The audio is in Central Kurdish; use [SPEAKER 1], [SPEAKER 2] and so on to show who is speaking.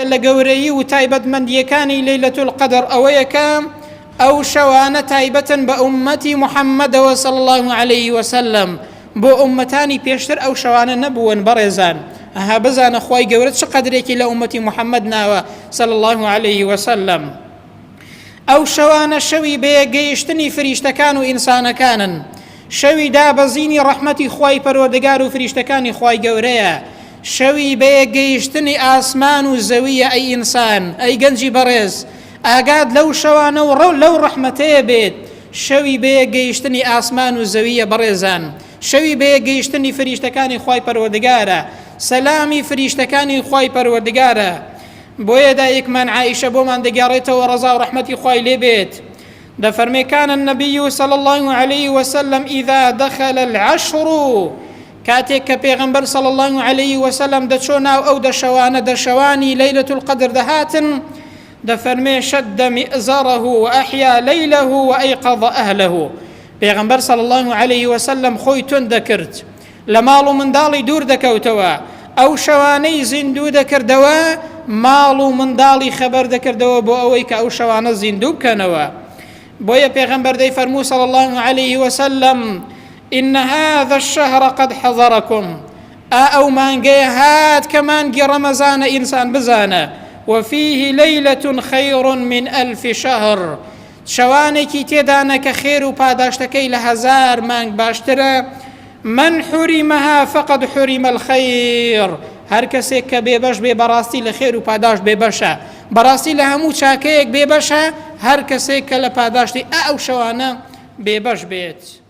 [SPEAKER 1] لە گەورەیی و تایبەتمەندییەکانی لەیلەت القەدر ئەوەیە کە ئەو شەوانە تایبەتن بە ئوممەتی محەممەدەوە صلی اللە علیه وسلم، بۆ ئوممەتانی پێشتر ئەو شەوانە نەبوون بەڕێزان ئەها بزانە خوای گەورە چ قەدرێکی لە ئوممەتی محەممەد ناوە صلی اللە علیه وسلم. ئەو شەوانە شەوی بەیەکگەیشتنی فریشتەکان و ئینسانەکانن، شەوی دابەزینی ڕەحمەتی خوای پەروەردگار و فریشتەکانی خوای گەورەیە، شەوی بەیەکگەیشتنی ئاسمان و زەوییە ئەی ئینسان، ئەی گەنجی بەڕێز، ئاگات لەو شەوانە و ڕەو لەو ڕەحمەتەیە بێت، شەوی بەیەکگەیشتنی ئاسمان و زەوییە بەڕێزان، شەوی بەیەکگەیشتنی فریشتەکانی خوای پەروەردگارە، سەلامی فریشتەکانی خوای پەروەردگارە. بۆیە دایکمان عائیشە بۆمان دەگێڕێتەوە ڕەزا و ڕەحمەتی خوای لێ بێت دەفەرمێ كان النبي صلى الله عليه وسلم إذا دخل العشر کاتێک کە پێغەمبەر صلى الله عليه وسلم دەچۆ ناو ئەو دەشەوانە دەشەوانی لەیلەت القدر دەهاتن دەفەرمێ شد مئزره وأحيا ليله وأيقظ أهله پێغەمبەر صلى الله عليه وسلم خۆی توند دەکرد لە ماڵ و منداڵی دوور دەکەوتەوە، ئەو شەوانەی زیندوو دەکردەوە، ماڵ و منداڵی خەبەر دەکردەوە بۆ ئەوەی کە ئەو شەوانە زیندوو بکەنەوە. بۆیە پێغەمبەر دەیفەرموو صلی اللە علیه وسلم إن هذا الشهر قد حضركم ئا ئەو مانگەیە هات کە مانگی ڕەمەزانە ئینسان بزانە وفيه ليلة خير من ألف شهر شەوانێکی تێدانە کە خێر و پاداشتەکەی لە هەزار مانگ باشترە من حرمها فقد حرم الخیر هەر کەسێک کە بێبەش بێ بەڕاستی لە خێر و پاداشت بێبەشە بەڕاستی لە هەموو چاکەیەک بێبەشە هەر کەسێک کە لە پاداشتی ئە ئەو شەوانە بێبەش بێت.